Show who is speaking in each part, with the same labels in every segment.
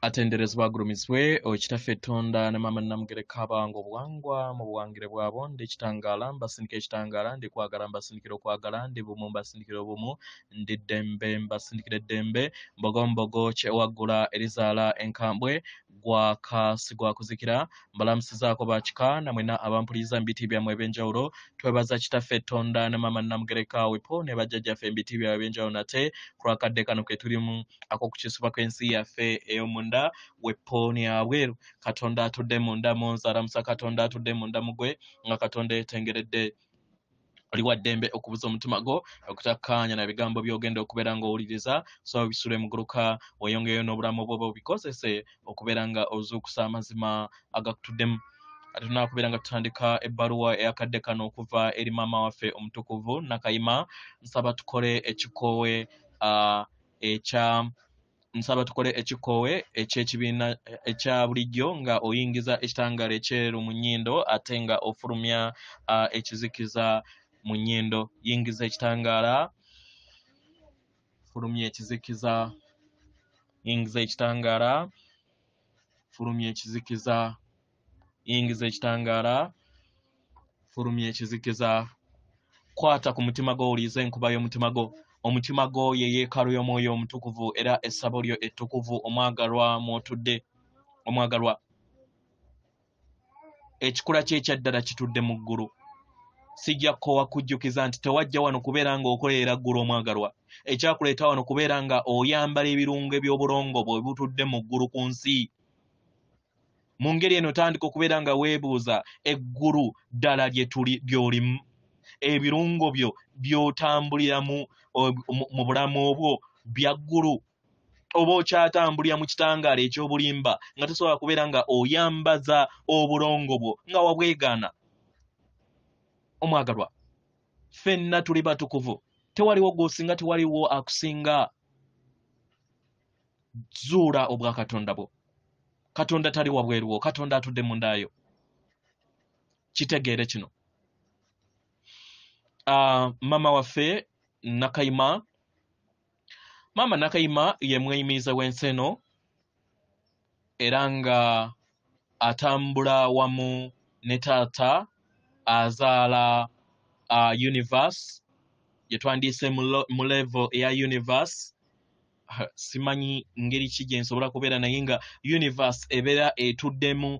Speaker 1: Atenderezebwa agulumizibwe Kitaffe Tonda ne Maama Namugereka abawanga obuwangwa mu buwangire bwabo. Ndi kitangaala mbasindika ekitangaala, ndi kwagala mbasindikira okwagala, ndi bumu mbasindikira obumu, ndi ddembe mbasindikira eddembe, mbogombogo kyewaggula erizaala enkambwe, gwaka si gwa kuzikira. Mbalamusizaako bakika namwena abampuliriza mu biti byammwe ebyenjawulo. Twebaza Kitaffe Tonda ne Maama Namugereka wepo ne bajjajjaffe mu biti byabwe ebyenjawulo nate ku lwakadde kano ke tulimu ak'okukyusibwa kw'ensi yaffe ey'omunda wepo ne abweru. Katonda atudde munda mu nze alamusa Katonda atudde munda mu gwe, nga Katonda yeetengeredde. Oli wa ddembe okubuza omutima gwo okutakkaanya na bigambo by'ogenda okubeera ng'owuliriza, so bisule muguluka weeyongereyo n'obulamu bwo obikozese okubeera nga ozuukusa amazima agakutuddemu. Ate tunaakubeera nga tutandika ebbaluwa eyakadde kano okuva eri maama waffe omutukuvu Nakayima. Nsaba tukole ekikoowe ekya nsaba tukole ekikoowe eky'ekibiina ekya bulijjo, nga oyingiza ekitangaala ekyeru mu nnyindo ate nga ofulumya ekizikiza mu nnyindo. Yingiza ekitangaala, fulumya ekizikiza, yingiza ekitangaala, fulumya ekizikiza, yingiza ekitangaala, fulumya ekizikiza. Kwata ku mutima gwo, owulirize enkuba y'omutima gwo. Omutima gwo ye yeekaalu y'omwoyo omutukuvu era essabo lyo ettukuvu omwagalwa mw'otudde. Omwagalwa, ekikula kye ekyaddala kitudde mu ggulu. Sijja kukoowa kujjukiza nti tewajja wano kubeera ng'okolerera ggulu omwagalwa. Ekyakuleeta wano kubeera nga oyambala ebirungo eby'obulongo bwe butudde mu ggulu ku nsi. Mu ngeri eno tandika okubeera nga weebuuza eggulu ddala lye tuli ly'olimu, ebirungo byo by'otambuliramu mu bulamu bwo bya ggulu, oba okyatambulira mu kitangaala eky'obulimba nga tosobola kubeera nga oyambaza obulongo bwo nga wabwegaana. Omwagalwa, ffenna tuli batukuvu, tewaliwo gw'osinga, tewaliwo akusinga. Zuula obwakatonda bwo. Katonda tali wabweru wo, Katonda atudde mundaayo. Kitegeere kino. Mama waffe Nakayima, Maama Nakayima ye mweyimiriza w'ensi eno era nga atambula wamu ne taata azaala universe gye twandiise mu level eya universe. Simanyi ngeri ki gye nsobola kubeera naye nga universe ebeera etuddemu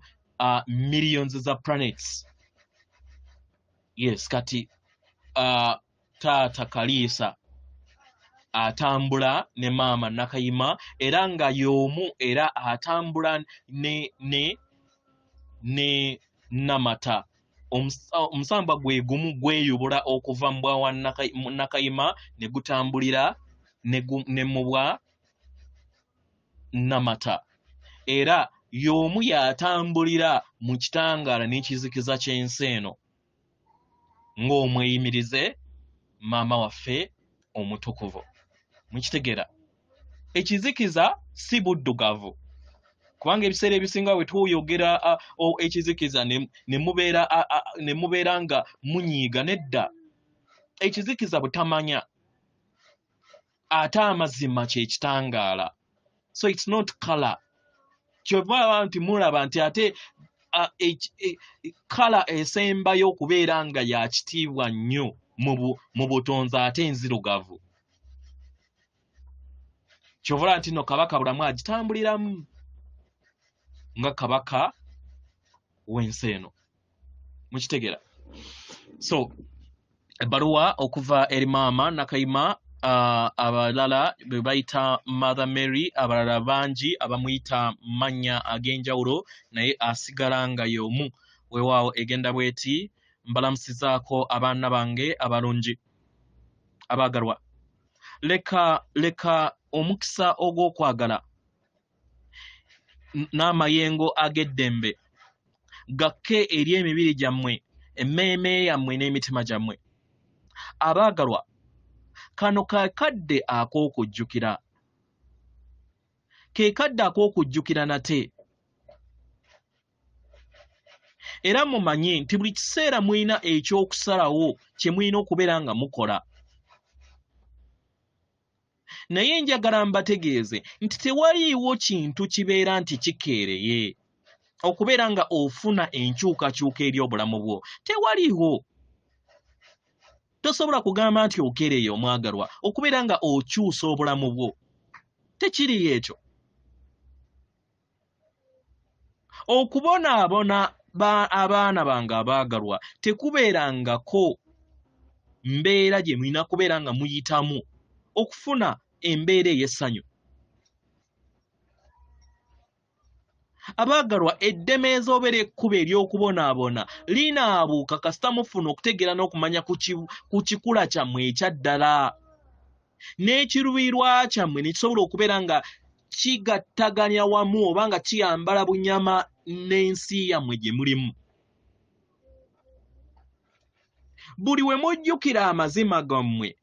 Speaker 1: millions za planets. Yes, kati taata Kaliisa atambula ne maama Nakayima era nga y'omu era atambula ne Namata. Omusambwa gwe gumu gweyubula okuva mu bwa wa Nakayima ne gutambulira ne mu bwa Namata, era y'omu y'atambulira mu kitangaala n'ekizikiza ky'ensi eno ng'omweyimirize maama waffe omutukuvu. Mukitegeera, ekizikiza si buddugavu, kubanga ebiseera ebisinga bwe tuyogera ekizikiza ne mubeera nga munyiiga. Nedda, ekizikiza butamanya, ate amazima kye kitangaala. So it's not color. Kyova nti mulaba nti ate color esembayo okubeera nga ya kitiibwa nnyo mu butonzi ate enzirugavu. Kyova nti nno Kabaka Bulamu agitambuliramu nga kabaka w'ensi eno. Mukitegeera? So ebbaluwa okuva eri maama Nakayima, abalala be bayita Mother Mary, abalala bangi abamuyita mannya ag'enjawulo, naye asigala nga y'omu. Weewaawo egenda bw'eti: mbalamusizaako abaana bange abalungi abaagalwa. Leka omukisa ogw'okwagala n'amayengo ag'eddembe gakke eri emibiri gyammwe, emmeeme yammwe n'emitima gyammwe. Abaagalwa, kano ke kadde ak'okujjukira, ke kadde ak'okujjukira nate. Era mumanye nti buli kiseera mulina ekyokusalawo kye mulina okubeera nga mukola. Naye njagala mbategeeze nti tewaliiwo kintu kibeera nti kikeereye okubeera nga ofuna enkyukakyuka eri obulamu bwo. Tewaliiwo. Tosobola kugamba nti okeereye omwagalwa okubeera nga okyusa obulamu bwo. Tekiriyo ekyo. Okubonaabona abaana bange abaagalwa tekubeerangako mbeera gye mulina kubeera nga muyitamu okufuna embeera ey'essanyu. Abaagalwa, eddemeeza oba ekkubo ery'okubonaabona linaabuuka kasita mufuna okutegeera n'okumanya ku kikula kyammwe ekya ddala n'ekiruubirirwa kyammwe ne kisobola okubeera nga kigattaganya wamu oba nga kiyambala bunyama n'ensi yammwe gye mulimu. Buli we mujjukira amazima gammwe,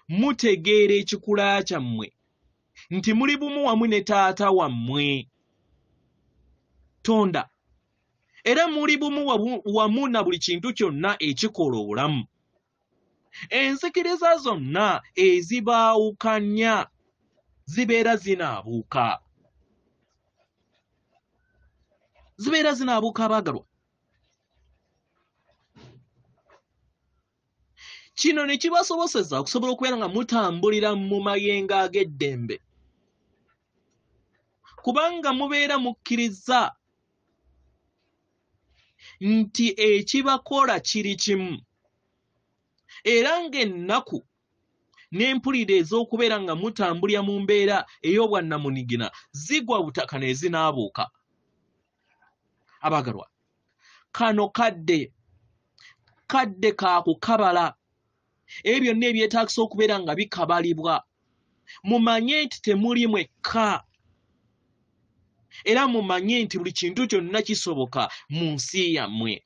Speaker 1: mutegeera ekikula kyammwe nti muli bumu wamu ne taata wammwe Tonda, era muli bumu wamu na buli kintu kyonna ekikola obulamu. Enzikiriza zonna ezibaawukanya zibeera zinaabuuka, zibeera zinaabuuka abaagalwa. Kino ne kibasoboseza okusobola okubeera nga mutambulira mu mayengo ag'eddembe, kubanga mubeera mukkirizza nti ekibakola kiri kimu, era ng'ennaku n'empulira ez'okubeera nga mutambulira mu mbeera ey'obwannamunigina zigwa butaka ne zinaabuuka. Abaagalwa, kano kadde kadde ka kukabala ebyo byonna ebyetaagisa okubeera nga bikabalibwa. Mumanye nti temuli mwekka, era mumanye nti buli kintu kyonna kisoboka mu nsi yammwe.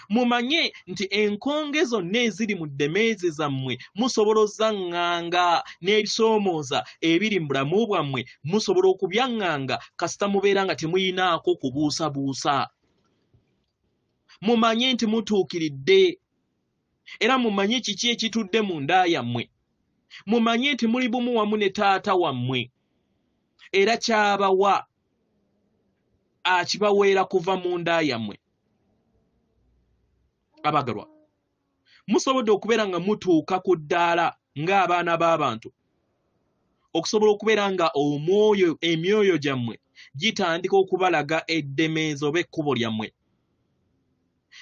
Speaker 1: Mumanye nti enkonge zonna eziri mu ddemeezi zammwe musobola ozaŋŋanga, n'ebisoomooza ebiri mu bulamu bwammwe musobola okubyaŋŋanga kasita mubeera nga temuyinaako kubuusabuusa. Mumanye nti mutuukiridde, era mumanye kiki ekitudde mu nda yammwe. Mumanye nti muli bumu wamu ne taata wammwe, era ky'abawa akibaweera kuva mu nda yammwe. Abagalwa, musobodde okubeera nga mutuuka ku ddaala ng'abaana b'abantu, okusobola okubeera nga omwoyo emyoyo gyammwe gitandika okubalaga eddemeezi oba ekkubo lyammwe.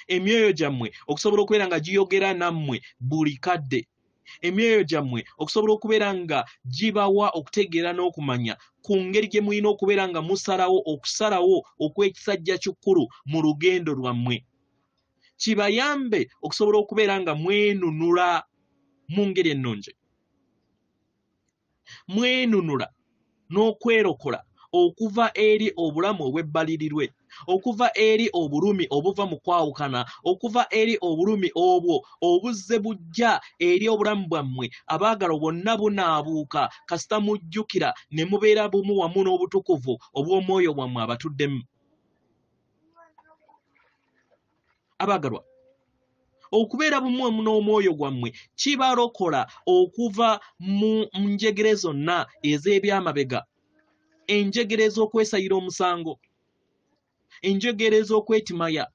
Speaker 1: Emyoyo gyammwe okusobola okubeera nga giyogera nammwe buli kadde. Emyoyo gyammwe okusobola okubeera nga gibawa okutegeera n'okumanya ku ngeri gye mulina okubeera nga musalawo okusalawo okw'ekisajja kikulu mu lugendo lwammwe. Kibayambe okusobola okubeera nga mwenunula mu ngeri ennungi. Mwenunula n'okwerokola okuva eri obulamu obw'ebbalirirwe, okuva eri obulumi obuva mu kwawukana, okuva eri obulumi obwo obuzze bujja eri obulamu bwammwe. Abaagalwa, bwonna bunaabuuka kasita mujjukira ne mubeera bumu wamu n'obutukuvu obw'omwoyo bwammwe abatuddemu. Abaagalwa, okubeera bumu wamu n'omwoyo gwammwe kibalokola okuva mu njegere zonna ez'ebyamabega, enjegere ez'okwesayira omusango, enjegere ez'okwetimaya,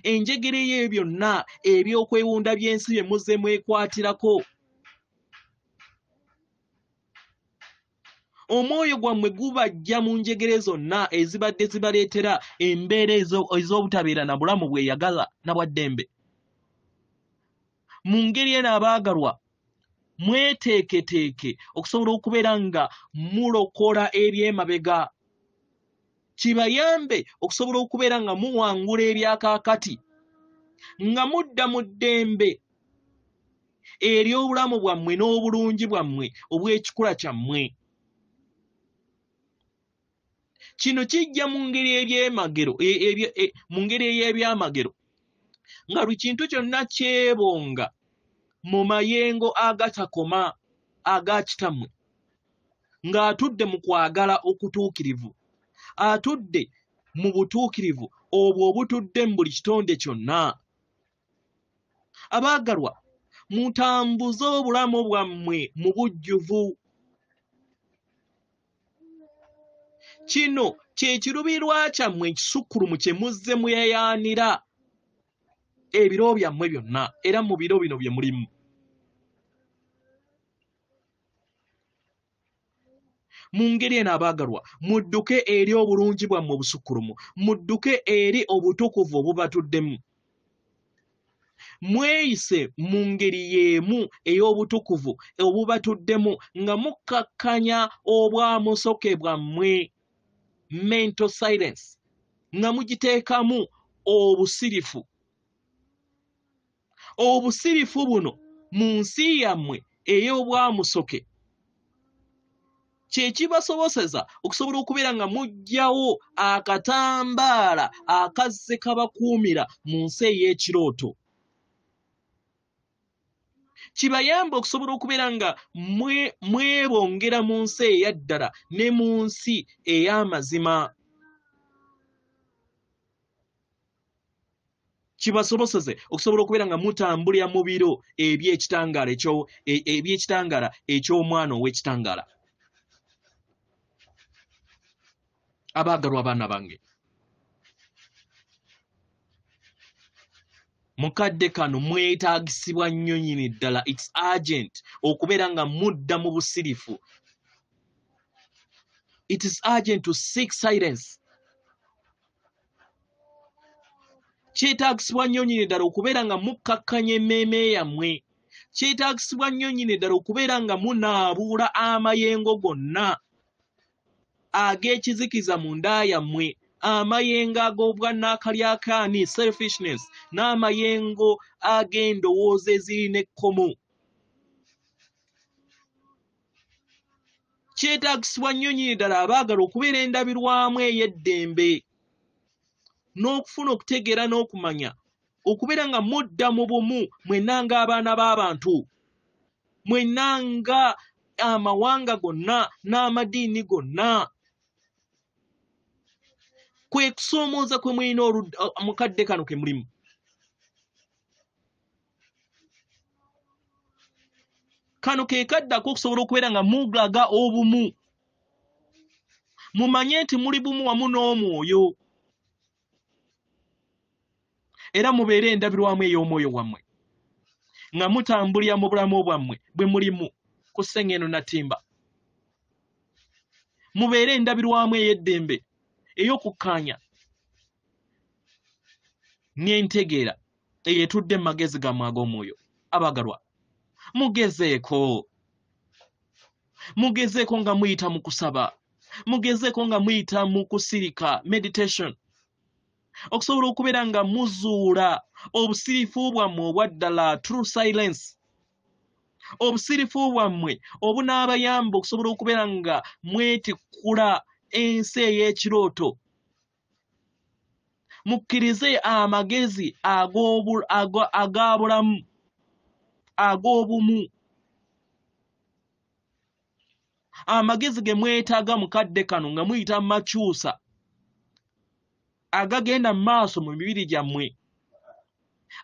Speaker 1: enjegere y'ebyo byonna ebyokwewunda by'ensi bye muzze mwekwatirako. Omwoyo gwammwe gubajja mu njegere zonna ezibadde zibaleetera embeera ez'obutabeera na bulamu bweyagala na bwa ddembe. Mu ngeri eno abaagalwa, mweteeketeeke okusobola okubeera nga mulokola eby'emabega, kibayambe okusobola okubeera nga muwangula ebyakaakati, nga mudda mu ddembe ery'obulamu bwammwe n'obulungi bwammwe obw'ekikula kyammwe. Kino kijja mu ngeri ebyemagero, mu ngeri ey'ebyamagero, nga buli kintu kyonna kyebonga mu mayengo agatakoma aga kitammwe, ng'atudde mu kwagala okutuukirivu, atudde mu butuukirivu obwo obutudde mu buli kitonde kyonna. Abaagalwa, mutambuze obulamu bwammwe mu bujjuvu. Kino kye kiruubirirwa kyammwe ekisukkulumu kye muzze muyayaanira ebiro byammwe byonna, era mu biro bino bye mulimu. Mu ngeri eno abaagalwa, mudduke eri obulungi bwammwe obusukkulumu, mudduke eri obutukuvu obubatuddemu. Mweyise mu ngeri y'emu ey'obutukuvu obubatuddemu nga mukkakkanya obwamusoke bwammwe, mental silence, nga mugiteekamu obusirifu. Obusirifu buno mu nsi yammwe ey'obwamusoke kye kibasoboseza okusobola okubeera nga muggyawo akatambaala akazze kabakuumira mu nsi ey'ekirooto. Kibayamba okusobola okubeera nga mwebongera mu nsi eyaddala ne mu nsi ey'amazima. Kibasoboseze okusobola okubeera nga mutambulira mu biro eby'ekitangaala eby'ekitangaala eky'omwana ow'ekitangaala. Abaagalwa abaana bange, mukadde kano mwetaagisibwa nnyo nnyini ddala. It's urgent okubeera nga mudda mu busirifu. It is urgent to seek silence. Kyetaagisibwa nnyo nnyini ddala okubeera nga mukkakkanya emmeeme yammwe. Kyetaagisibwa nnyo nnyini ddala okubeera nga munaabuula amayengo gonna ag'ekizikiza mu nda yammwe, amayengo ag'obwannaakalyakaani, selfishness, n'amayengo ag'endowooza ezirina ekkomo. Kyetaagisibwa nnyo nnyini ddala abaagala okubeera endabirwamu ey'eddembe n'okufuna okutegeera n'okumanya, okubeera nga mudda mu bumu mwenna ng'abaana b'abantu, mwenna nga amawanga gonna n'amadiini gonna. Kwe kusoomooza kwe mulina mukadde kano ke mulimu. Kano ke kaddako okusobola okubeera nga mulaga obumu. Mumanye nti muli bumu wamu n'omwoyo, era mubeere endabirwamu ey'omwoyo wammwe nga mutambulira mu bulamu bwammwe bwe mulimu ku ssengendo natimba. Mubeere endabirwamu ey'eddembe, ey'okukkaanya n'entegeera eyetudde mu magezi gammwe ag'omwoyo. Abaagalwa, mugezeeko. Mugezeeko nga muyita mu kusaba, mugezeeko nga muyita mu kusirika, meditation, okusobola okubeera nga muzuula obusirifu bwammwe obwa ddala, true silence, obusirifu bwammwe obunaabayamba okusobola okubeera nga mwetikkula ensi ey'ekirooto. Mukkirize amagezi agabulamu, ag'obumu, amagezi ge mwetaaga mu kadde kano nga muyita mu makyusa agagenda mu maaso mu mibiri gyammwe,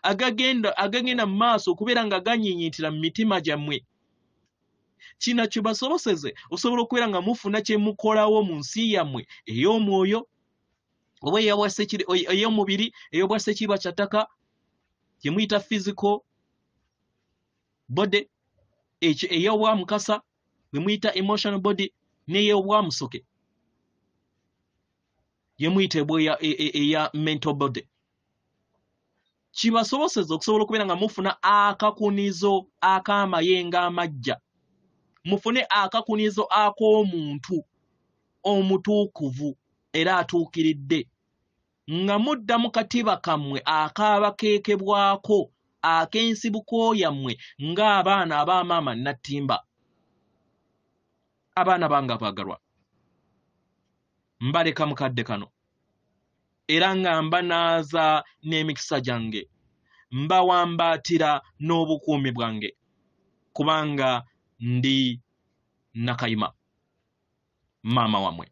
Speaker 1: agagenda mu maaso okubeera nga ganyiinyitira mu mitima gyammwe. Kino kibasoboseze okusobola okubeera nga mufuna kye mukolawo mu nsi yammwe ey'omwoyo oba ey'omubiri, ey'obwasekiibwa kya ttaka gye muyita physical body, ey'obwamukasa bwe muyita emotional body, n'ey'obwamusoke gye muyita eya mental body. Kibasoboseze okusobola okubeera nga mufuna akakunizo ak'amayengo amajja, mufune akakunizo ak'omuntu omutuukuvu era atuukiridde, nga mudda mu katiba kammwe akaabakeekebwako ak'ensibuko yammwe ng'abaana ab'amaama Nattimba. Abaana bange abaagalwa, mbaleka mukadde kano era nga mbanaaza n'emikisa gyange, mbawambaatira n'obukuumi bwange, kubanga ndi Nakayima maama wammwe.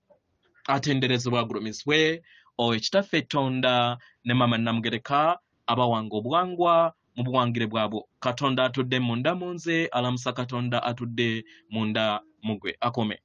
Speaker 1: Atenderezebwa agulumizibwe oyo Kitaffe Tonda ne Maama Namugereka abawanga obuwangwa mu buwangire bwabwo. Katonda atudde munda mu nze alamusa Katonda atudde munda mu ggwe. Akome.